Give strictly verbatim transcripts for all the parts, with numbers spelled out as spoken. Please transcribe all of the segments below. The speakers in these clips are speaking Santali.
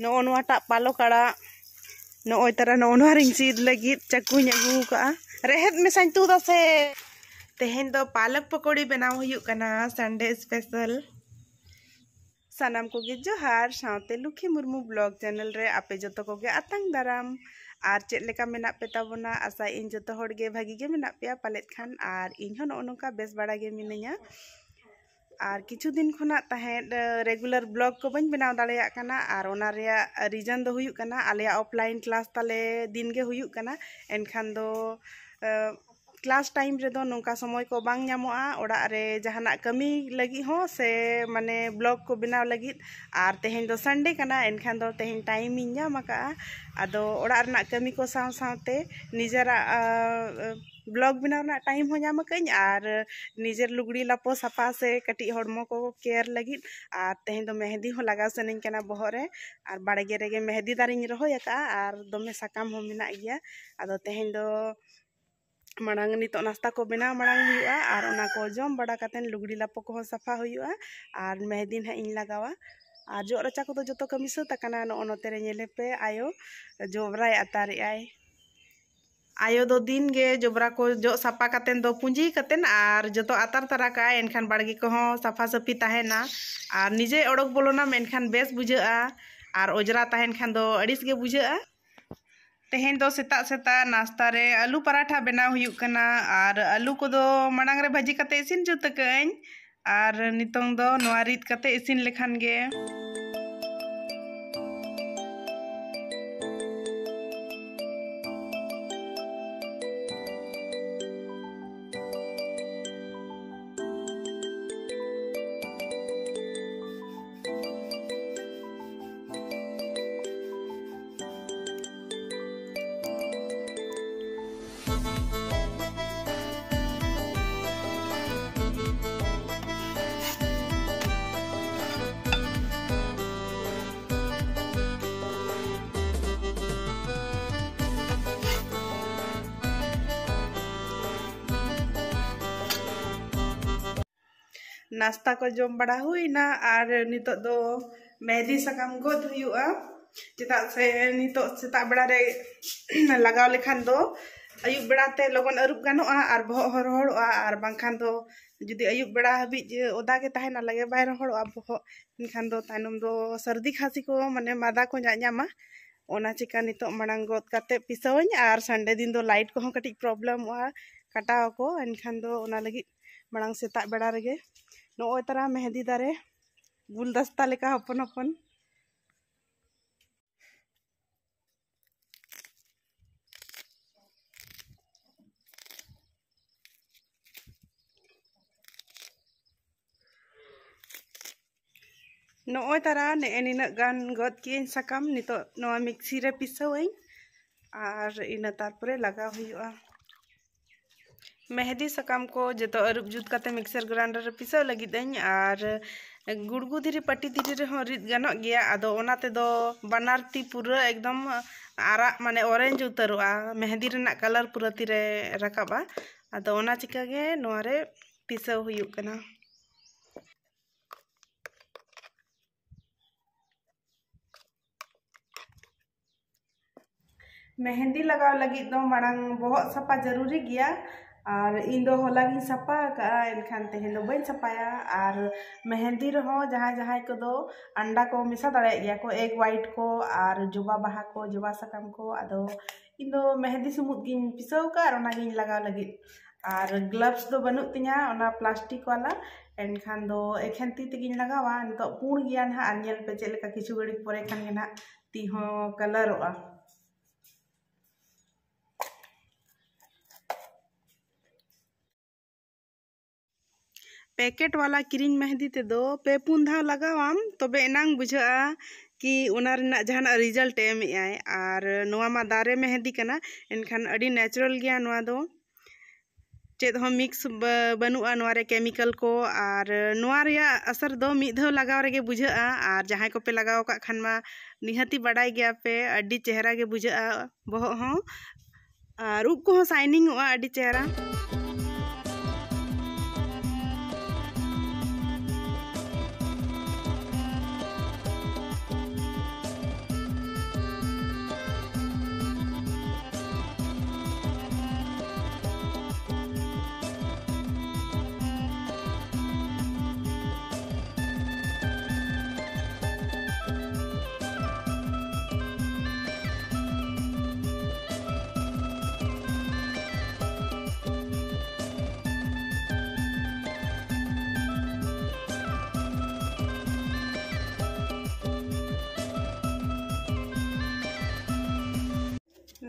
ᱱᱚᱜᱼᱚ ᱱᱚᱣᱟᱴᱟᱜ ᱯᱟᱞᱚᱠ ᱟᱲᱟᱜ, ᱱᱚᱜᱼᱚᱭ ᱛᱟᱨᱟ ᱱᱚᱜᱼᱚ ᱱᱚᱣᱟ ᱨᱤᱧ ᱥᱤᱫ ᱞᱟᱹᱜᱤᱫ ᱪᱟᱹᱠᱩᱧ ᱟᱹᱜᱩ ᱟᱠᱟᱫᱼᱟ᱾ ᱨᱮᱦᱮᱫ ᱢᱮᱥᱟᱧ ᱛᱩᱫᱟ ᱥᱮ᱾ ᱛᱮᱦᱮᱧ ᱫᱚ ᱯᱟᱞᱚᱠ ᱯᱚᱠᱚᱲᱤ ᱵᱮᱱᱟᱣ ᱦᱩᱭᱩᱜ ᱠᱟᱱᱟ, Sunday special᱾ ᱥᱟᱱᱟᱢ ᱠᱚᱜᱮ ᱡᱚᱦᱟᱨ, ᱥᱟᱶᱛᱮ ᱞᱩᱠᱷᱤ ᱢᱩᱨᱢᱩ vlog channel ᱨᱮ ᱟᱯᱮ ᱡᱚᱛᱚ ᱠᱚᱜᱮ ᱟᱛᱟᱝ ᱫᱟᱨᱟᱢ᱾ ᱟᱨ ᱪᱮᱫ ᱞᱮᱠᱟ ᱢᱮᱱᱟᱜ ᱯᱮ ᱛᱟᱵᱚᱱᱟ? ᱟᱥᱟᱭᱟᱹᱧ ᱡᱚᱛᱚ ᱦᱚᱲ ᱜᱮ ᱵᱷᱟᱹᱜᱤ ᱜᱮ ᱢᱮᱱᱟᱜ ᱯᱮᱭᱟ ᱯᱟᱞᱮᱫ ᱠᱷᱟᱱ, ᱟᱨ ᱤᱧ ᱦᱚᱸ ᱱᱚᱜᱼᱚ ᱱᱚᱝᱠᱟ ᱵᱮᱥ ᱵᱟᱲᱟ ᱜᱮ ᱢᱤᱱᱟᱹᱧᱟ᱾ ᱟᱨ ᱠᱤᱪᱷᱩ ᱫᱤᱱ ᱠᱷᱚᱱᱟᱜ ᱛᱟᱦᱮᱸᱫ, ᱮ, regular vlog ᱠᱚ ᱵᱟᱹᱧ ᱵᱮᱱᱟᱣ ᱫᱟᱲᱮᱭᱟᱜ ᱠᱟᱱᱟ, ᱟᱨ ᱚᱱᱟ ᱨᱮᱭᱟᱜ reason ᱫᱚ ᱦᱩᱭᱩᱜ ᱠᱟᱱᱟ, ᱟᱞᱮᱭᱟᱜ offline class ᱛᱟᱞᱮ ᱫᱤᱱ ᱜᱮ ᱦᱩᱭᱩᱜ ᱠᱟᱱᱟ᱾ ᱮᱱᱠᱷᱟᱱ ᱫᱚ, ᱮ, class time ᱨᱮᱫᱚ ᱱᱚᱝᱠᱟ ᱥᱚᱢᱚᱭ ᱠᱚ ᱵᱟᱝ ᱧᱟᱢᱚᱜᱼᱟ ᱚᱲᱟᱜ ᱨᱮ ᱡᱟᱦᱟᱱᱟᱜ ᱠᱟᱹᱢᱤ ᱞᱟᱹᱜᱤᱫ ᱦᱚᱸ ᱥᱮ ᱢᱟᱱᱮ vlog ᱠᱚ ᱵᱮᱱᱟᱣ ᱞᱟᱹᱜᱤᱫ᱾ ᱟᱨ ᱛᱮᱦᱮᱧ ᱫᱚ Sunday ᱠᱟᱱᱟ, ᱮᱱᱠᱷᱟᱱ ᱫᱚ ᱛᱮᱦᱮᱧ time ᱤᱧ ᱧᱟᱢ ᱟᱠᱟᱫᱼᱟ᱾ ᱟᱫᱚ ᱚᱲᱟᱜ ᱨᱮᱱᱟᱜ ᱠᱟᱹᱢᱤ ᱠᱚ ᱥᱟᱶ ᱥᱟᱶᱛᱮ ᱱᱤᱡᱮᱨᱟᱜ, ᱟ, vlog ᱵᱮᱱᱟᱣ ᱨᱮᱱᱟᱜ time ᱦᱚᱸ ᱧᱟᱢ ᱟᱠᱟᱫᱟᱹᱧ, ᱟᱨ ᱱᱤᱡᱮᱨ ᱞᱩᱜᱽᱲᱤ ᱞᱟᱯᱚ ᱥᱟᱯᱷᱟ ᱥᱮ ᱠᱟᱹᱴᱤᱡ ᱦᱚᱲᱢᱚ ᱠᱚ care ᱞᱟᱹᱜᱤᱫ᱾ ᱟᱨ ᱛᱮᱦᱮᱧ ᱫᱚ ᱢᱮᱦᱮᱸᱫᱤ ᱦᱚᱸ ᱞᱟᱜᱟᱣ ᱥᱟᱱᱟᱧ ᱠᱟᱱᱟ ᱵᱚᱦᱚᱜ ᱨᱮ, ᱟᱨ ᱵᱟᱲᱜᱮ ᱨᱮᱜᱮ ᱢᱮᱦᱮᱸᱫᱤ ᱫᱟᱨᱮᱧ ᱨᱚᱦᱚᱭ ᱟᱠᱟᱫᱼᱟ, ᱟᱨ ᱫᱚᱢᱮ ᱥᱟᱠᱟᱢ ᱦᱚᱸ ᱢᱮᱱᱟᱜ ᱜᱮᱭᱟ᱾ ᱟᱫᱚ ᱛᱮᱦᱮᱧ ᱫᱚ ᱢᱟᱲᱟᱝ ᱱᱤᱛᱚᱜ ᱱᱟᱥᱛᱟ ᱠᱚ ᱵᱮᱱᱟᱣ ᱢᱟᱲᱟᱝ ᱦᱩᱭᱩᱜᱼᱟ, ᱟᱨ ᱚᱱᱟ ᱠᱚ ᱡᱚᱢ ᱵᱟᱲᱟ ᱠᱟᱛᱮᱫ ᱞᱩᱜᱽᱲᱤ ᱞᱟᱯᱚ ᱠᱚᱦᱚᱸ ᱥᱟᱯᱷᱟ ᱦᱩᱭᱩᱜᱼᱟ, ᱟᱨ ᱢᱮᱦᱮᱸᱫᱤ ᱱᱟᱦᱟᱜ ᱤᱧ ᱞᱟᱜᱟᱣᱟ᱾ ᱟᱨ ᱡᱚᱜ ᱨᱟᱪᱟ ᱠᱚᱫᱚ ᱡᱚᱛᱚ ᱠᱟᱹᱢᱤ ᱥᱟᱹᱛ ᱟᱠᱟᱱᱟ᱾ ᱱᱚᱜᱼᱚ ᱱᱚᱛᱮ ᱨᱮ ᱧᱮᱞᱮ ᱯᱮ, ᱟᱭᱳ ᱡᱚᱵᱽᱨᱟᱭ ᱟᱛᱟᱨᱮᱜᱼᱟᱭ᱾ ᱟᱭᱳ ᱫᱚ ᱫᱤᱱ ᱜᱮ ᱡᱚᱵᱽᱨᱟ ᱠᱚ ᱡᱚᱜ ᱥᱟᱯᱷᱟ ᱠᱟᱛᱮᱫ ᱫᱚ ᱯᱩᱸᱡᱤ ᱠᱟᱛᱮᱫ ᱟᱨ ᱡᱚᱛᱚ ᱟᱛᱟᱨ ᱛᱟᱨᱟ ᱠᱟᱜᱼᱟᱭ, ᱮᱱᱠᱷᱟᱱ ᱵᱟᱲᱜᱮ ᱠᱚᱦᱚᱸ ᱥᱟᱯᱷᱟ ᱥᱟᱹᱯᱷᱤ ᱛᱟᱦᱮᱱᱟ᱾ ᱟᱨ ᱱᱤᱡᱮ ᱚᱰᱚᱠ ᱵᱚᱞᱚᱱᱟᱢ, ᱮᱱᱠᱷᱟᱱ ᱵᱮᱥ ᱵᱩᱡᱷᱟᱹᱜᱼᱟ᱾ ᱟᱨ ᱚᱡᱽᱨᱟ ᱛᱟᱦᱮᱱ ᱠᱷᱟᱱ ᱫᱚ ᱟᱹᱲᱤᱥ ᱜᱮ ᱵᱩᱡᱷᱟᱹᱜᱼᱟ᱾ ᱛᱮᱦᱮᱧ ᱫᱚ ᱥᱮᱛᱟᱜ ᱥᱮᱛᱟᱜ ᱱᱟᱥᱛᱟ ᱨᱮ ᱟᱹᱞᱩ ᱯᱟᱨᱟᱴᱷᱟ ᱵᱮᱱᱟᱣ ᱦᱩᱭᱩᱜ ᱠᱟᱱᱟ, ᱟᱨ ᱟᱹᱞᱩ ᱠᱚᱫᱚ ᱢᱟᱲᱟᱝ ᱨᱮ ᱵᱷᱟᱹᱡᱤ ᱠᱟᱛᱮ ᱤᱥᱤᱱ ᱡᱩᱛ ᱟᱠᱟᱜᱼᱟᱹᱧ, ᱟᱨ ᱱᱤᱛᱚᱝ ᱫᱚ ᱱᱚᱣᱟ ᱨᱤᱫ ᱠᱟᱛᱮ ᱤᱥᱤᱱ ᱞᱮᱠᱷᱟᱱ ᱜᱮ᱾ ᱱᱟᱥᱛᱟ ᱠᱚ ᱡᱚᱢ ᱵᱟᱲᱟ ᱦᱩᱭᱱᱟ, ᱟᱨ ᱱᱤᱛᱚᱜ ᱫᱚ ᱢᱮᱦᱮᱫᱤ ᱥᱟᱠᱟᱢ ᱜᱚᱫ ᱦᱩᱭᱩᱜᱼᱟ, ᱪᱮᱫᱟᱜ ᱥᱮ ᱱᱤᱛᱚᱜ ᱥᱮᱛᱟᱜ ᱵᱮᱲᱟ ᱨᱮ ᱞᱟᱜᱟᱣ ᱞᱮᱠᱷᱟᱱ ᱫᱚ ᱟᱹᱭᱩᱵ ᱵᱮᱲᱟ ᱛᱮ ᱞᱚᱜᱚᱱ ᱟᱹᱨᱩᱵ ᱜᱟᱱᱚᱜᱼᱟ ᱟᱨ ᱵᱚᱦᱚᱜ ᱦᱚᱸ ᱨᱚᱦᱚᱲᱚᱜᱼᱟ, ᱟᱨ ᱵᱟᱝᱠᱷᱟᱱ ᱫᱚ ᱡᱩᱫᱤ ᱟᱹᱭᱩᱵ ᱵᱮᱲᱟ ᱦᱟᱹᱵᱤᱡ ᱚᱫᱟ ᱜᱮ ᱛᱟᱦᱮᱱᱟ, ᱞᱟᱜᱮ ᱵᱟᱭ ᱨᱚᱦᱚᱲᱚᱜᱼᱟ ᱵᱚᱦᱚᱜ, ᱮᱱᱠᱷᱟᱱ ᱫᱚ ᱛᱟᱭᱱᱚᱢ ᱫᱚ ᱥᱟᱹᱨᱫᱤ ᱠᱷᱟᱸᱥᱤ ᱠᱚ, ᱢᱟᱱᱮ ᱢᱟᱫᱟ ᱠᱚ ᱧᱟᱧᱟᱢᱟ᱾ ᱚᱱᱟ ᱪᱤᱠᱟ ᱱᱤᱛᱚᱜ ᱢᱟᱲᱟᱝ ᱜᱚᱫ ᱠᱟᱛᱮ ᱯᱤᱥᱟᱹᱣᱟᱹᱧ, ᱟᱨ ᱥᱟᱱᱰᱮ ᱫᱤᱱ ᱫᱚ ᱞᱟᱭᱤᱴ ᱠᱚᱦᱚᱸ ᱠᱟᱹᱴᱤᱡ ᱯᱨᱚᱵᱞᱮᱢᱚᱜᱼᱟ, ᱠᱟᱴᱟᱣ ᱟᱠᱚ, ᱮᱱᱠᱷᱟᱱ ᱫᱚ ᱚᱱᱟ ᱞᱟᱹᱜᱤᱫ ᱢᱟᱲᱟᱝ ᱥᱮᱛᱟᱜ ᱵᱮᱲᱟ ᱨᱮᱜᱮ ᱱᱚᱜᱼᱚᱭ ᱛᱟᱨᱟ ᱢᱮᱦᱮᱫᱤ ᱫᱟᱨᱮ ᱜᱩᱞᱫᱟᱥᱛᱟ ᱞᱮᱠᱟ ᱦᱚᱯᱚᱱ ᱦᱚᱯᱚᱱ᱾ ᱱᱚᱜᱼᱚᱭ ᱛᱟᱨᱟ ᱱᱮᱜᱼᱮ ᱱᱤᱱᱟᱹᱜ ᱜᱟᱱ ᱜᱚᱫ ᱠᱮᱜᱼᱟᱹᱧ ᱥᱟᱠᱟᱢ᱾ ᱱᱤᱛᱚᱜ ᱱᱚᱣᱟ ᱢᱤᱠᱥᱤ ᱨᱮ ᱯᱤᱥᱟᱹᱣᱟᱹᱧ ᱟᱨ ᱤᱱᱟᱹ ᱛᱟᱨᱯᱚᱨᱮ ᱞᱟᱜᱟᱣ ᱦᱩᱭᱩᱜᱼᱟ᱾ ᱢᱮᱦᱮᱫᱤ ᱥᱟᱠᱟᱢ ᱠᱚ ᱡᱚᱛᱚ ᱟᱹᱨᱩᱵ ᱡᱩᱛ ᱠᱟᱛᱮ ᱢᱤᱠᱥᱟᱨ ᱜᱨᱟᱭᱤᱱᱰᱟᱨ ᱨᱮ ᱯᱤᱥᱟᱹᱣ ᱞᱟᱹᱜᱤᱫ ᱟᱹᱧ, ᱟᱨ ᱜᱩᱲᱜᱩ ᱫᱷᱤᱨᱤ, ᱯᱟᱹᱴᱤ ᱫᱷᱤᱨᱤ ᱨᱮᱦᱚᱸ ᱨᱤᱫ ᱜᱟᱱᱚᱜ ᱜᱮᱭᱟ᱾ ᱟᱫᱚ ᱚᱱᱟ ᱛᱮᱫᱚ ᱵᱟᱱᱟᱨ ᱛᱤ ᱯᱩᱨᱟᱹ ᱮᱠᱫᱚᱢ ᱟᱨᱟᱜ, ᱢᱟᱱᱮ ᱚᱨᱮᱧᱡᱽ ᱩᱛᱟᱹᱨᱚᱜᱼᱟ, ᱢᱮᱦᱮᱫᱤ ᱨᱮᱱᱟᱜ ᱠᱟᱞᱟᱨ ᱯᱩᱨᱟᱹ ᱛᱤᱨᱮ ᱨᱟᱠᱟᱵᱼᱟ᱾ ᱟᱫᱚ ᱚᱱᱟ ᱪᱤᱠᱟᱹ ᱜᱮ ᱱᱚᱣᱟ ᱨᱮ ᱯᱤᱥᱟᱹᱣ ᱦᱩᱭᱩᱜ ᱠᱟᱱᱟ᱾ ᱢᱮᱦᱮᱱᱫᱤ ᱞᱟᱜᱟᱣ ᱞᱟᱹᱜᱤᱫ ᱫᱚ ᱢᱟᱲᱟᱝ ᱵᱚᱦᱚᱜ ᱥᱟᱯᱷᱟ ᱡᱟᱹᱨᱩᱨᱤ ᱜᱮᱭᱟ, ᱟᱨ ᱤᱧ ᱫᱚ ᱦᱚᱞᱟ ᱜᱤᱧ ᱥᱟᱯᱷᱟ ᱟᱠᱟᱫᱼᱟ, ᱮᱱᱠᱷᱟᱱ ᱛᱮᱦᱮᱧ ᱫᱚ ᱵᱟᱹᱧ ᱥᱟᱯᱷᱟᱭᱟ᱾ ᱟᱨ ᱢᱮᱦᱮᱱᱫᱤ ᱨᱮᱦᱚᱸ ᱡᱟᱦᱟᱸᱭ ᱡᱟᱦᱟᱸᱭ ᱠᱚᱫᱚ ᱟᱱᱰᱟ ᱠᱚ ᱢᱮᱥᱟ ᱫᱟᱲᱮᱭᱟᱜ ᱜᱮᱭᱟ ᱠᱚ, ᱮᱜᱽ ᱣᱟᱭᱤᱴ ᱠᱚ ᱟᱨ ᱡᱚᱵᱟ ᱵᱟᱦᱟ ᱠᱚ, ᱡᱚᱵᱟ ᱥᱟᱠᱟᱢ ᱠᱚ᱾ ᱟᱫᱚ ᱤᱧ ᱫᱚ ᱢᱮᱦᱮᱱᱫᱤ ᱥᱩᱢᱩᱫ ᱜᱤᱧ ᱯᱤᱥᱟᱹᱣ ᱟᱠᱟᱫᱼᱟ ᱟᱨ ᱚᱱᱟᱜᱤᱧ ᱞᱟᱜᱟᱣ ᱞᱟᱹᱜᱤᱫ᱾ ᱟᱨ ᱜᱞᱟᱵᱷᱥ ᱫᱚ ᱵᱟᱹᱱᱩᱜ ᱛᱤᱧᱟ, ᱚᱱᱟ ᱯᱞᱟᱥᱴᱤᱠ ᱣᱟᱞᱟ, ᱮᱱᱠᱷᱟᱱ ᱫᱚ ᱮᱠᱷᱮᱱ ᱛᱤ ᱛᱮᱜᱤᱧ ᱞᱟᱜᱟᱣᱟ᱾ ᱱᱤᱛᱚᱜ ᱯᱩᱸᱰ ᱜᱮᱭᱟ ᱱᱟᱦᱟᱜ, ᱟᱨ ᱧᱮᱞ ᱯᱮ ᱪᱮᱫ ᱞᱮᱠᱟ, ᱠᱤᱪᱷᱩ ᱜᱷᱟᱹᱲᱤᱡ ᱯᱚᱨᱮ ᱠᱷᱟᱱ ᱜᱮ ᱱᱟᱦᱟᱜ ᱛᱤ ᱦᱚᱸ ᱠᱟᱞᱟᱨᱚᱜᱼᱟ᱾ ᱯᱮᱠᱮᱴ ᱣᱟᱞᱟ ᱠᱤᱨᱤᱧ ᱢᱮᱦᱮᱸᱫᱤ ᱛᱮᱫᱚ ᱯᱮ ᱯᱩᱱ ᱫᱷᱟᱣ ᱞᱟᱜᱟᱣᱟᱢ, ᱛᱚᱵᱮ ᱮᱱᱟᱝ ᱵᱩᱡᱷᱟᱹᱜᱼᱟ ᱠᱤ ᱚᱱᱟ ᱨᱮᱱᱟᱜ ᱡᱟᱦᱟᱱᱟᱜ ᱨᱤᱡᱟᱞᱴ ᱮ ᱮᱢᱮᱜᱼᱟᱭ᱾ ᱟᱨ ᱱᱚᱣᱟ ᱢᱟ ᱫᱟᱨᱮ ᱢᱮᱦᱮᱸᱫᱤ ᱠᱟᱱᱟ, ᱮᱱᱠᱷᱟᱱ ᱟᱹᱰᱤ ᱱᱮᱪᱟᱨᱟᱞ ᱜᱮᱭᱟ ᱱᱚᱣᱟ ᱫᱚ᱾ ᱪᱮᱫ ᱦᱚᱸ ᱢᱤᱠᱥ ᱵᱟᱹᱱᱩᱜᱼᱟ ᱱᱚᱣᱟ ᱨᱮ, ᱠᱮᱢᱤᱠᱮᱞ ᱠᱚ᱾ ᱟᱨ ᱱᱚᱣᱟ ᱨᱮᱭᱟᱜ ᱟᱥᱟᱨ ᱫᱚ ᱢᱤᱫ ᱫᱷᱟᱣ ᱞᱟᱜᱟᱣ ᱨᱮᱜᱮ ᱵᱩᱡᱷᱟᱹᱜᱼᱟ᱾ ᱟᱨ ᱡᱟᱦᱟᱸᱭ ᱠᱚᱯᱮ ᱞᱟᱜᱟᱣ ᱟᱠᱟᱫ ᱠᱷᱟᱱ ᱢᱟ ᱱᱤᱦᱟᱹᱛᱤ ᱵᱟᱰᱟᱭ ᱜᱮᱭᱟ ᱯᱮ, ᱟᱹᱰᱤ ᱪᱮᱦᱨᱟ ᱜᱮ ᱵᱩᱡᱷᱟᱹᱜᱼᱟ ᱵᱚᱦᱚᱜ ᱦᱚᱸ, ᱟᱨ ᱩᱵ ᱠᱚᱦᱚᱸ ᱥᱟᱭᱱᱤᱝ ᱚᱜᱼᱟ ᱟᱹᱰᱤ ᱪᱮᱦᱨᱟ᱾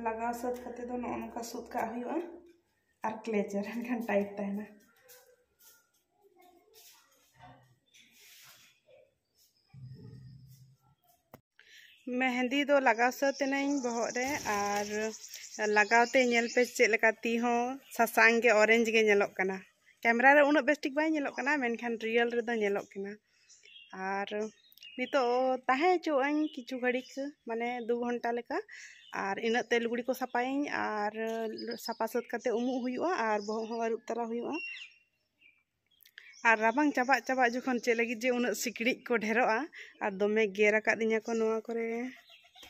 ᱞᱟᱜᱟᱣ ᱥᱟᱹᱛ ᱠᱟᱛᱮ ᱫᱚ ᱱᱚᱜᱼᱚ ᱱᱚᱝᱠᱟ ᱥᱩᱫ ᱠᱟᱜ ᱦᱩᱭᱩᱜᱼᱟ ᱟᱨ ᱠᱞᱮᱪᱟᱨ, ᱮᱱᱠᱷᱟᱱ ᱴᱟᱭᱤᱴ ᱛᱟᱦᱮᱱᱟ᱾ ᱢᱮᱦᱮᱸᱫᱤ ᱫᱚ ᱞᱟᱜᱟᱣ ᱥᱟᱹᱛ ᱮᱱᱟᱹᱧ ᱵᱚᱦᱚᱜ ᱨᱮ, ᱟᱨ ᱞᱟᱜᱟᱣ ᱛᱮ ᱧᱮᱞ ᱯᱮ ᱪᱮᱫ ᱞᱮᱠᱟ ᱛᱤ ᱦᱚᱸ ᱥᱟᱥᱟᱝ ᱜᱮ, ᱚᱨᱮᱧᱡᱽ ᱜᱮ ᱧᱮᱞᱚᱜ ᱠᱟᱱᱟ᱾ ᱠᱮᱢᱨᱟ ᱨᱮ ᱩᱱᱟᱹᱜ ᱵᱮᱥ ᱴᱷᱤᱠ ᱵᱟᱭ ᱧᱮᱞᱚᱜ ᱠᱟᱱᱟ, ᱢᱮᱱᱠᱷᱟᱱ ᱨᱤᱭᱮᱞ ᱨᱮᱫᱚ ᱧᱮᱞᱚᱜ ᱠᱟᱱᱟ᱾ ᱟᱨ ᱱᱤᱛᱚᱜ ᱛᱟᱦᱮᱸ ᱦᱚᱪᱚᱣᱟᱜ ᱟᱹᱧ ᱠᱤᱪᱷᱩ ᱜᱷᱟᱹᱲᱤᱡ, ᱢᱟᱱᱮ ᱫᱩ ᱜᱷᱚᱱᱴᱟ ᱞᱮᱠᱟ, ᱟᱨ ᱤᱱᱟᱹᱜ ᱛᱮ ᱞᱩᱜᱽᱲᱤ ᱠᱚ ᱥᱟᱯᱷᱟᱭᱟᱹᱧ, ᱟᱨ ᱥᱟᱯᱷᱟ ᱥᱟᱹᱛ ᱠᱟᱛᱮ ᱩᱢᱩᱜ ᱦᱩᱭᱩᱜᱼᱟ ᱟᱨ ᱵᱚᱦᱚᱜ ᱦᱚᱸ ᱟᱹᱨᱩᱵ ᱛᱟᱨᱟ ᱦᱩᱭᱩᱜᱼᱟ᱾ ᱟᱨ ᱨᱟᱵᱟᱝ ᱪᱟᱵᱟᱜ ᱪᱟᱵᱟᱜ ᱡᱚᱠᱷᱚᱱ ᱪᱮᱫ ᱞᱟᱹᱜᱤᱫ ᱡᱮ ᱩᱱᱟᱹᱜ ᱥᱤᱠᱲᱤᱡ ᱠᱚ ᱰᱷᱮᱨᱚᱜᱼᱟ, ᱟᱨ ᱫᱚᱢᱮ ᱜᱮᱨ ᱟᱠᱟᱫᱤᱧᱟ ᱠᱚ ᱱᱚᱣᱟ ᱠᱚᱨᱮ,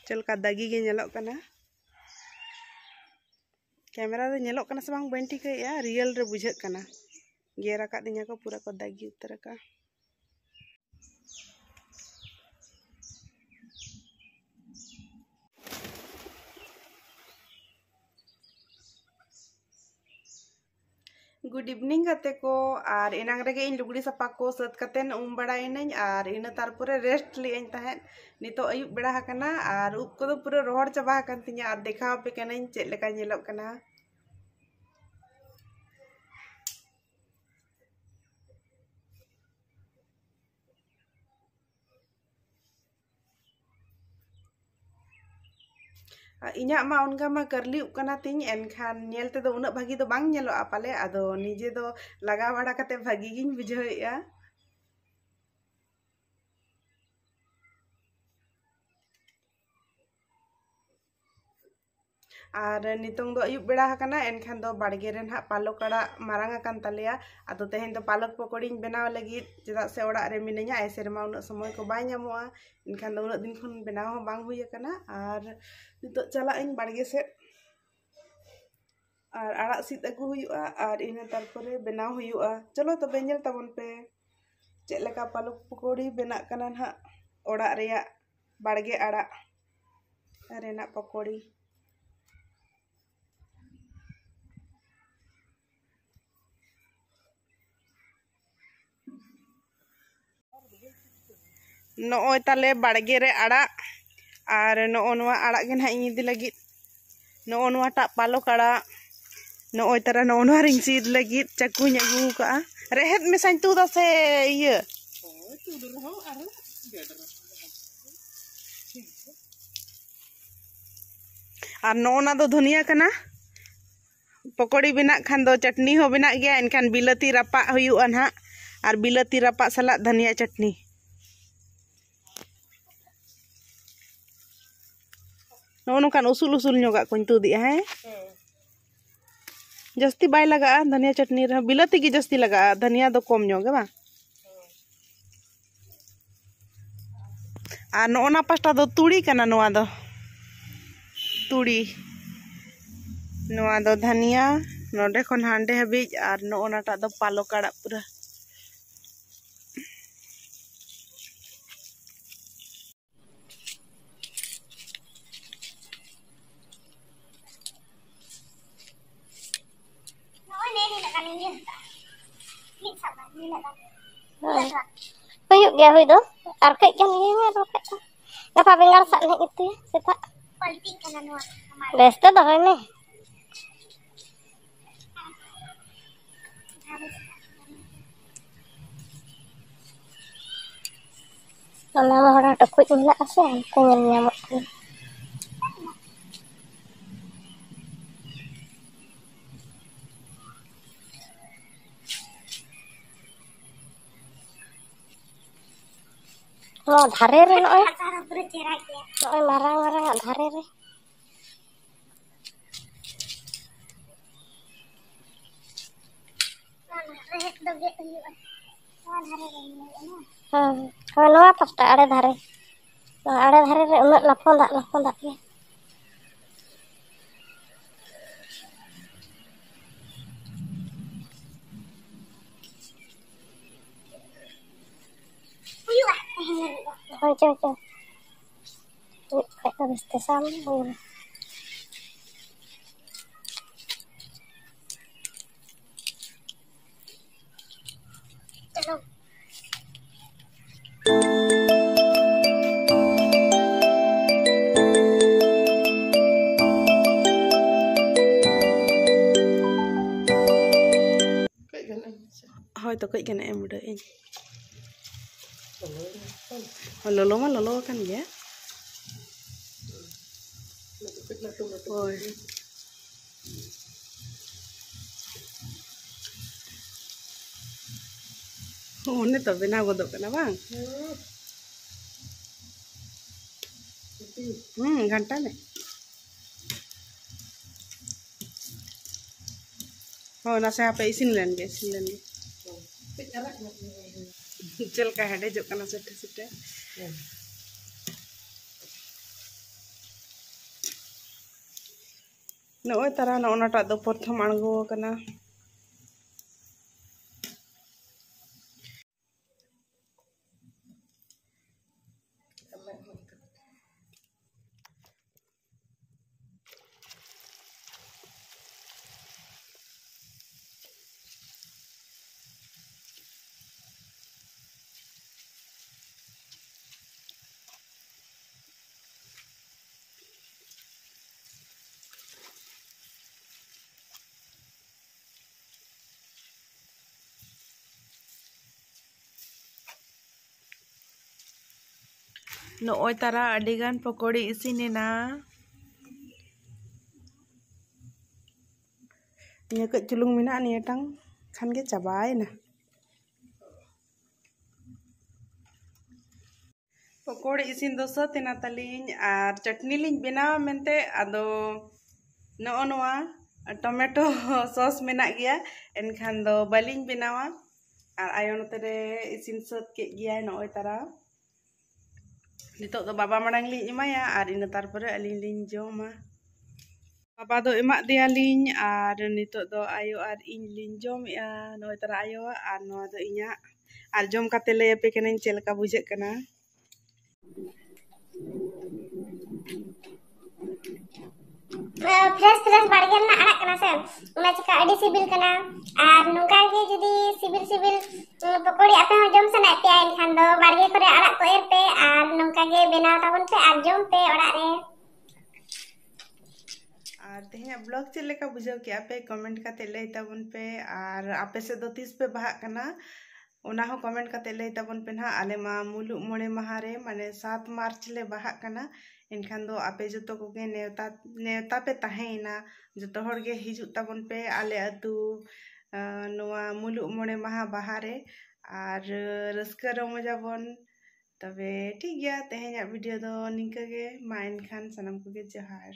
ᱪᱮᱫ ᱞᱮᱠᱟ ᱫᱟᱜᱤ ᱜᱮ ᱧᱮᱞᱚᱜ ᱠᱟᱱᱟ᱾ ᱠᱮᱢᱨᱟ ᱨᱮ ᱧᱮᱞᱚᱜ ᱠᱟᱱᱟ ᱥᱮ ᱵᱟᱝ ᱵᱟᱹᱧ ᱴᱷᱤᱠᱟᱹᱭᱮᱫᱼᱟ, ᱨᱤᱭᱮᱞ ᱨᱮ ᱵᱩᱡᱷᱟᱹᱜ ᱠᱟᱱᱟ᱾ ᱜᱮᱨ ᱟᱠᱟᱫᱤᱧᱟ ᱠᱚ, ᱯᱩᱨᱟᱹ ᱠᱚ ᱫᱟᱜᱤ ᱩᱛᱟᱹᱨ ᱟᱠᱟᱫᱼᱟ᱾ Good evening ᱜᱟᱛᱮ ᱠᱚ᱾ ᱟᱨ ᱮᱱᱟᱝ ᱨᱮᱜᱮ ᱤᱧ ᱞᱩᱜᱽᱲᱤ ᱥᱟᱯᱷᱟ ᱠᱚ ᱥᱟᱹᱛ ᱠᱟᱛᱮᱱ ᱩᱢ ᱵᱟᱲᱟᱭᱮᱱᱟᱹᱧ, ᱟᱨ ᱤᱱᱟᱹ ᱛᱟᱨᱯᱚᱨᱮ ᱨᱮᱥᱴ ᱞᱮᱜ ᱟᱹᱧ ᱛᱟᱦᱮᱸᱫ᱾ ᱱᱤᱛᱚᱜ ᱟᱹᱭᱩᱵ ᱵᱮᱲᱟ ᱟᱠᱟᱱᱟ ᱟᱨ ᱩᱵ ᱠᱚᱫᱚ ᱯᱩᱨᱟᱹ ᱨᱚᱦᱚᱲ ᱪᱟᱵᱟ ᱟᱠᱟᱱ ᱛᱤᱧᱟ, ᱟᱨ ᱫᱮᱠᱷᱟᱣ ᱟᱯᱮ ᱠᱟᱹᱱᱟᱹᱧ ᱪᱮᱫ ᱞᱮᱠᱟ ᱧᱮᱞᱚᱜ ᱠᱟᱱᱟ᱾ ᱟᱨ ᱤᱧᱟᱹᱜ ᱢᱟ ᱚᱱᱠᱟ ᱢᱟ ᱠᱟᱨᱞᱤ ᱩᱵ ᱠᱟᱱᱟ ᱛᱤᱧ, ᱮᱱᱠᱷᱟᱱ ᱧᱮᱞ ᱛᱮᱫᱚ ᱩᱱᱟᱹᱜ ᱵᱷᱟᱹᱜᱤ ᱫᱚ ᱵᱟᱝ ᱧᱮᱞᱚᱜᱼᱟ ᱯᱟᱞᱮ, ᱟᱫᱚ ᱱᱤᱡᱮ ᱫᱚ ᱞᱟᱜᱟᱣ ᱵᱟᱲᱟ ᱠᱟᱛᱮ ᱵᱷᱟᱹᱜᱤ ᱜᱤᱧ ᱵᱩᱡᱷᱟᱹᱣᱮᱫᱼᱟ᱾ ᱟᱨ ᱱᱤᱛᱚᱝ ᱫᱚ ᱟᱹᱭᱩᱵ ᱵᱮᱲᱟ ᱟᱠᱟᱱᱟ, ᱮᱱᱠᱷᱟᱱ ᱫᱚ ᱵᱟᱲᱜᱮ ᱨᱮ ᱱᱟᱦᱟᱜ ᱯᱟᱞᱚᱠ ᱟᱲᱟᱜ ᱢᱟᱨᱟᱝ ᱟᱠᱟᱱ ᱛᱟᱞᱮᱭᱟ᱾ ᱟᱫᱚ ᱛᱮᱦᱮᱧ ᱫᱚ ᱯᱟᱞᱚᱠ ᱯᱚᱠᱚᱲᱤᱧ ᱵᱮᱱᱟᱣ ᱞᱟᱹᱜᱤᱫ, ᱪᱮᱫᱟᱜ ᱥᱮ ᱚᱲᱟᱜ ᱨᱮ ᱢᱤᱱᱟᱹᱧᱟ, ᱟᱭᱥᱮ ᱨᱮᱢᱟ ᱩᱱᱟᱹᱜ ᱥᱚᱢᱚᱭ ᱠᱚ ᱵᱟᱭ ᱧᱟᱢᱚᱜᱼᱟ, ᱮᱱᱠᱷᱟᱱ ᱫᱚ ᱩᱱᱟᱹᱜ ᱫᱤᱱ ᱠᱷᱚᱱ ᱵᱮᱱᱟᱣ ᱦᱚᱸ ᱵᱟᱝ ᱦᱩᱭ ᱟᱠᱟᱱᱟ᱾ ᱟᱨ ᱱᱤᱛᱚᱜ ᱪᱟᱞᱟᱜ ᱟᱹᱧ ᱵᱟᱲᱜᱮ ᱥᱮᱫ, ᱟᱨ ᱟᱲᱟᱜ ᱥᱤᱫ ᱟᱹᱜᱩ ᱦᱩᱭᱩᱜᱼᱟ, ᱟᱨ ᱤᱱᱟᱹ ᱛᱟᱨᱯᱚᱨᱮ ᱵᱮᱱᱟᱣ ᱦᱩᱭᱩᱜᱼᱟ᱾ ᱪᱚᱞᱚ ᱛᱚᱵᱮ ᱧᱮᱞ ᱛᱟᱵᱚᱱ ᱯᱮ ᱪᱮᱫ ᱞᱮᱠᱟ ᱯᱟᱞᱚᱠ ᱯᱚᱠᱚᱲᱤ ᱵᱮᱱᱟᱜ ᱠᱟᱱᱟ ᱱᱟᱦᱟᱜ, ᱚᱲᱟᱜ ᱨᱮᱭᱟᱜ ᱵᱟᱲᱜᱮ ᱟᱲᱟᱜ ᱨᱮᱱᱟᱜ ᱯᱚᱠᱚᱲᱤ᱾ ᱱᱚᱜᱼᱚᱭ ᱛᱟᱞᱮ ᱵᱟᱲᱜᱮ ᱨᱮ ᱟᱲᱟᱜ, ᱟᱨ ᱱᱚᱜᱼᱚ ᱱᱚᱣᱟ ᱟᱲᱟᱜ ᱜᱮ ᱱᱟᱦᱟᱜ ᱤᱧ ᱤᱫᱤ ᱞᱟᱹᱜᱤᱫ᱾ ᱱᱚᱜᱼᱚ ᱱᱚᱣᱟᱴᱟᱜ ᱯᱟᱞᱚᱠ ᱟᱲᱟᱜ, ᱱᱚᱜᱼᱚᱭ ᱛᱟᱨᱟ ᱱᱚᱜᱼᱚ ᱱᱚᱣᱟ ᱨᱤᱧ ᱥᱤᱫ ᱞᱟᱹᱜᱤᱫ ᱪᱟᱹᱠᱩᱧ ᱟᱹᱜᱩ ᱟᱠᱟᱫᱼᱟ᱾ ᱨᱮᱦᱮᱫ ᱢᱮᱥᱟᱧ ᱛᱩᱫᱟ ᱥᱮ ᱤᱭᱟᱹ? ᱟᱨ ᱱᱚᱜᱼᱚ ᱱᱟ ᱫᱚ ᱫᱷᱩᱱᱤᱭᱟᱹ ᱠᱟᱱᱟ᱾ ᱯᱚᱠᱚᱲᱤ ᱵᱮᱱᱟᱜ ᱠᱷᱟᱱ ᱫᱚ ᱪᱟᱴᱱᱤ ᱦᱚᱸ ᱵᱮᱱᱟᱜ ᱜᱮᱭᱟ, ᱮᱱᱠᱷᱟᱱ ᱵᱤᱞᱟᱹᱛᱤ ᱨᱟᱯᱟᱜ ᱦᱩᱭᱩᱜᱼᱟ ᱱᱟᱦᱟᱜ, ᱟᱨ ᱵᱤᱞᱟᱹᱛᱤ ᱨᱟᱯᱟᱜ ᱥᱟᱞᱟᱜ ᱫᱷᱟᱹᱱᱤᱭᱟ ᱪᱟᱴᱱᱤ᱾ ᱱᱚᱜᱼᱚ ᱱᱚᱝᱠᱟᱱ ᱩᱥᱩᱞ ᱩᱥᱩᱞ ᱧᱚᱜᱟᱜ ᱠᱚᱧ ᱛᱩᱫᱮᱜᱼᱟ, ᱦᱮᱸ? ᱦᱮᱸ᱾ ᱡᱟᱹᱥᱛᱤ ᱵᱟᱭ ᱞᱟᱜᱟᱜᱼᱟ ᱫᱷᱟᱹᱱᱤᱭᱟ ᱪᱟᱴᱱᱤ ᱨᱮᱦᱚᱸ, ᱵᱤᱞᱟᱹᱛᱤ ᱜᱮ ᱡᱟᱹᱥᱛᱤ ᱞᱟᱜᱟᱜᱼᱟ, ᱫᱷᱟᱹᱱᱤᱭᱟ ᱫᱚ ᱠᱚᱢ ᱧᱚᱜ ᱜᱮ, ᱵᱟᱝ? ᱟᱨ ᱱᱚᱜᱼᱚ ᱱᱟ ᱯᱟᱥᱴᱟ ᱫᱚ ᱛᱩᱲᱤ ᱠᱟᱱᱟ, ᱱᱚᱣᱟ ᱫᱚ ᱛᱩᱲᱤ, ᱱᱚᱣᱟ ᱫᱚ ᱫᱷᱟᱹᱱᱤᱭᱟ, ᱱᱚᱰᱮ ᱠᱷᱚᱱ ᱦᱟᱸᱰᱮ ᱦᱟᱹᱵᱤᱡ, ᱟᱨ ᱱᱚᱜᱼᱚ ᱱᱟᱴᱟᱜ ᱫᱚ ᱯᱟᱞᱚᱠ ᱟᱲᱟᱜ ᱯᱩᱨᱟᱹ᱾ ᱦᱩᱭᱩᱜ ᱜᱮᱭᱟ ᱦᱩᱭ ᱫᱚ, ᱟᱨ ᱠᱟᱹᱡ ᱜᱟᱱ ᱤᱭᱟᱹᱭ ᱢᱮ, ᱟᱨ ᱠᱟᱹᱡ ᱜᱟᱱ᱾ ᱜᱟᱯᱟ ᱵᱮᱸᱜᱟᱲ ᱥᱟᱵ ᱞᱮ ᱩᱛᱩᱭᱟ ᱥᱮᱛᱟᱜ᱾ ᱵᱮᱥ ᱛᱮ ᱫᱚᱦᱚᱭ ᱢᱮ᱾ ᱚᱱᱟ ᱢᱚᱦᱚᱲᱟ ᱴᱩᱠᱩᱡ ᱢᱮᱱᱟᱜ ᱟᱥᱮ, ᱚᱱᱛᱮ ᱧᱮᱞ ᱧᱟᱢᱚᱜ ᱠᱟᱱᱟ᱾ ᱱᱚᱣᱟ ᱫᱷᱟᱨᱮ ᱨᱮ ᱱᱚᱜᱼᱚᱭ, ᱱᱚᱜᱼᱚᱭ ᱢᱟᱨᱟᱝ ᱢᱟᱨᱟᱝ ᱟᱜ ᱫᱷᱟᱨᱮ ᱨᱮ᱾ ᱱᱚᱣᱟ ᱨᱮᱦᱮᱫ ᱫᱚ ᱜᱮᱫ ᱦᱩᱭᱩᱜᱼᱟ᱾ ᱱᱚᱣᱟ ᱫᱷᱟᱨᱮ ᱨᱮ ᱢᱮᱱᱟᱜᱼᱟ᱾ ᱦᱮᱸ, ᱦᱳᱭ, ᱱᱚᱣᱟ ᱯᱟᱥᱴᱟ ᱟᱲᱮ ᱫᱷᱟᱨᱮ, ᱱᱚᱣᱟ ᱟᱲᱮ ᱫᱷᱟᱨᱮ ᱨᱮ ᱩᱱᱟᱹᱜ ᱞᱟᱯᱷᱚᱸᱫᱟᱜ, ᱞᱟᱯᱷᱚᱸᱫᱟᱜ ᱜᱮ᱾ ᱦᱩᱭᱩᱜᱼᱟ, ᱛᱮᱦᱮᱧ ᱦᱩᱭᱩᱜᱼᱟ᱾ ᱦᱳᱭ, ᱪᱚ, ᱪᱚ᱾ ᱢᱤᱫ ᱠᱷᱟᱡ ᱫᱚ ᱵᱮᱥ ᱛᱮ ᱥᱟᱵ ᱢᱮ᱾ ᱪᱚᱞᱚ᱾ ᱛᱚ ᱠᱟᱹᱡ ᱜᱟᱱ ᱮᱢ ᱩᱰᱟᱹᱜ ᱟᱹᱧ᱾ ᱞᱚᱞᱚ ᱢᱟ ᱞᱚᱞᱚ ᱟᱠᱟᱱ ᱜᱮᱭᱟ᱾ ᱦᱳᱭ᱾ ᱦᱚᱸ, ᱱᱤᱛᱚᱜ ᱵᱮᱱᱟᱣ ᱜᱚᱫᱚᱜ ᱠᱟᱱᱟ ᱵᱟᱝ? ᱦᱩᱸ, ᱜᱷᱟᱱᱴᱟ ᱢᱮ᱾ ᱦᱳᱭ, ᱱᱟᱥᱮ ᱦᱟᱯᱮ ᱤᱥᱤᱱ ᱞᱮᱱ ᱜᱮ, ᱤᱥᱤᱱ ᱞᱮᱱ ᱜᱮ᱾ ᱪᱮᱫ ᱞᱮᱠᱟ ᱦᱮᱰᱮᱡᱚᱜ ᱠᱟᱱᱟ ᱥᱮᱴᱮ ᱥᱮᱴᱮ᱾ ᱱᱚᱜᱼᱚᱭ ᱛᱟᱨᱟ ᱱᱚᱜᱼᱚ ᱱᱟᱴᱟᱜ ᱫᱚ ᱯᱨᱚᱛᱷᱚᱢ ᱟᱬᱜᱚ ᱟᱠᱟᱱᱟ᱾ ᱱᱚᱜᱼᱚᱭ ᱛᱟᱨᱟ ᱟᱹᱰᱤᱜᱟᱱ ᱯᱚᱠᱚᱲᱤ ᱤᱥᱤᱱᱮᱱᱟ᱾ ᱱᱤᱭᱟᱹ ᱠᱟᱹᱡ ᱪᱩᱞᱩᱝ ᱢᱮᱱᱟᱜᱼᱟ, ᱱᱤᱭᱟᱹᱴᱟᱝ ᱠᱷᱟᱱ ᱜᱮ ᱪᱟᱵᱟᱭᱮᱱᱟ᱾ ᱯᱚᱠᱚᱲᱤ ᱤᱥᱤᱱ ᱫᱚ ᱥᱟᱹᱛ ᱮᱱᱟ ᱛᱟᱹᱞᱤᱧ ᱟᱨ ᱪᱟᱹᱴᱱᱤ ᱞᱤᱧ ᱵᱮᱱᱟᱣᱟ ᱢᱮᱱᱛᱮ, ᱟᱫᱚ ᱱᱚᱜᱼᱚ ᱱᱚᱣᱟ ᱴᱚᱢᱮᱴᱳ ᱥᱚᱥ ᱢᱮᱱᱟᱜ ᱜᱮᱭᱟ, ᱮᱱᱠᱷᱟᱱ ᱫᱚ ᱵᱟᱹᱞᱤᱧ ᱵᱮᱱᱟᱣᱟ᱾ ᱟᱨ ᱟᱭᱳ ᱱᱚᱛᱮ ᱨᱮ ᱤᱥᱤᱱ ᱥᱟᱹᱛ ᱠᱮᱫ ᱜᱮᱭᱟᱭ ᱱᱚᱜᱼᱚᱭ ᱛᱟᱨᱟ᱾ ᱱᱤᱛᱚᱜ ᱫᱚ ᱵᱟᱵᱟ ᱢᱟᱲᱟᱝ ᱞᱤᱧ ᱮᱢᱟᱭᱟ ᱟᱨ ᱤᱱᱟᱹ ᱛᱟᱨᱯᱚᱨᱮ ᱟᱹᱞᱤᱧ ᱞᱤᱧ ᱡᱚᱢᱟ᱾ ᱵᱟᱵᱟ ᱫᱚ ᱮᱢᱟᱜ ᱫᱮᱭᱟᱞᱤᱧ ᱟᱨ ᱱᱤᱛᱚᱜ ᱫᱚ ᱟᱭᱳ ᱟᱨ ᱤᱧ ᱞᱤᱧ ᱡᱚᱢᱮᱜᱼᱟ᱾ ᱱᱚᱜᱼᱚᱭ ᱛᱟᱨᱟ ᱟᱭᱳᱣᱟᱜ ᱟᱨ ᱱᱚᱣᱟ ᱫᱚ ᱤᱧᱟᱹᱜ᱾ ᱟᱨ ᱡᱚᱢ ᱠᱟᱛᱮ ᱞᱟᱹᱭ ᱟᱯᱮ ᱠᱟᱹᱱᱟᱹᱧ ᱪᱮᱫ ᱞᱮᱠᱟ ᱵᱩᱡᱷᱟᱹᱜ ᱠᱟᱱᱟ᱾ ᱯᱷᱨᱮᱥ ᱯᱷᱨᱮᱥ ᱵᱟᱲᱜᱮ ᱨᱮᱱᱟᱜ ᱟᱲᱟᱜ ᱠᱟᱱᱟ ᱥᱮ, ᱚᱱᱟ ᱪᱤᱠᱟ ᱟᱹᱰᱤ ᱥᱤᱵᱤᱞ ᱠᱟᱱᱟ᱾ ᱟᱨ ᱱᱚᱝᱠᱟ ᱜᱮ ᱡᱩᱫᱤ ᱥᱤᱵᱤᱞ ᱥᱤᱵᱤᱞ, ᱩᱸ, ᱯᱚᱠᱚᱲᱤ ᱟᱯᱮ ᱦᱚᱸ ᱡᱚᱢ ᱥᱟᱱᱟᱭᱮᱫ ᱯᱮᱭᱟ, ᱮᱱᱠᱷᱟᱱ ᱫᱚ ᱵᱟᱲᱜᱮ ᱠᱚᱨᱮ ᱟᱲᱟᱜ ᱠᱚ ᱮᱨ ᱯᱮ ᱟᱨ ᱱᱚᱝᱠᱟ ᱜᱮ ᱵᱮᱱᱟᱣ ᱛᱟᱵᱚᱱ ᱯᱮ ᱟᱨ ᱡᱚᱢ ᱯᱮ ᱚᱲᱟᱜ ᱨᱮ᱾ ᱟᱨ ᱛᱮᱦᱮᱧᱟᱜ ᱵᱞᱚᱜ ᱪᱮᱫ ᱞᱮᱠᱟ ᱵᱩᱡᱷᱟᱹᱣ ᱠᱮᱜᱼᱟ ᱯᱮ? ᱠᱚᱢᱮᱱᱴ ᱠᱟᱛᱮ ᱞᱟᱹᱭ ᱛᱟᱵᱚᱱ ᱯᱮ᱾ ᱟᱨ ᱟᱯᱮ ᱥᱮᱫ ᱫᱚ ᱛᱤᱥ ᱯᱮ ᱵᱟᱦᱟᱜ ᱠᱟᱱᱟ, ᱚᱱᱟ ᱦᱚᱸ ᱠᱚᱢᱮᱱᱴ ᱠᱟᱛᱮ ᱞᱟᱹᱭ ᱛᱟᱵᱚᱱ ᱯᱮ ᱱᱟᱦᱟᱜ᱾ ᱟᱞᱮ ᱢᱟ ᱢᱩᱞᱩᱜ ᱢᱚᱬᱮ ᱢᱟᱦᱟ ᱨᱮ, ᱢᱟᱱᱮ ᱥᱟᱛ ᱢᱟᱨᱪ ᱞᱮ ᱵᱟᱦᱟᱜ ᱠᱟᱱᱟ᱾ ᱮᱱᱠᱷᱟᱱ ᱫᱚ ᱟᱯᱮ ᱡᱚᱛᱚ ᱠᱚᱜᱮ ᱱᱮᱣᱛᱟ, ᱱᱮᱣᱛᱟ ᱯᱮ ᱛᱟᱦᱮᱸᱭᱮᱱᱟ᱾ ᱡᱚᱛᱚ ᱦᱚᱲ ᱜᱮ ᱦᱤᱡᱩᱜ ᱛᱟᱵᱚᱱ ᱯᱮ ᱟᱞᱮ ᱟᱹᱛᱩ, ᱟᱸ, ᱱᱚᱣᱟ ᱢᱩᱞᱩᱜ ᱢᱚᱬᱮ ᱢᱟᱦᱟ ᱵᱟᱦᱟ ᱨᱮ᱾ ᱟᱨ ᱨᱟᱹᱥᱠᱟᱹ ᱨᱚᱢᱚᱡᱟᱵᱚᱱ᱾ ᱛᱚᱵᱮ ᱴᱷᱤᱠ ᱜᱮᱭᱟ, ᱛᱮᱦᱮᱧᱟᱜ ᱵᱷᱤᱰᱤᱭᱳ ᱫᱚ ᱱᱤᱝᱠᱟᱹ ᱜᱮ᱾ ᱢᱟ ᱮᱱᱠᱷᱟᱱ ᱥᱟᱱᱟᱢ ᱠᱚᱜᱮ ᱡᱚᱦᱟᱨ᱾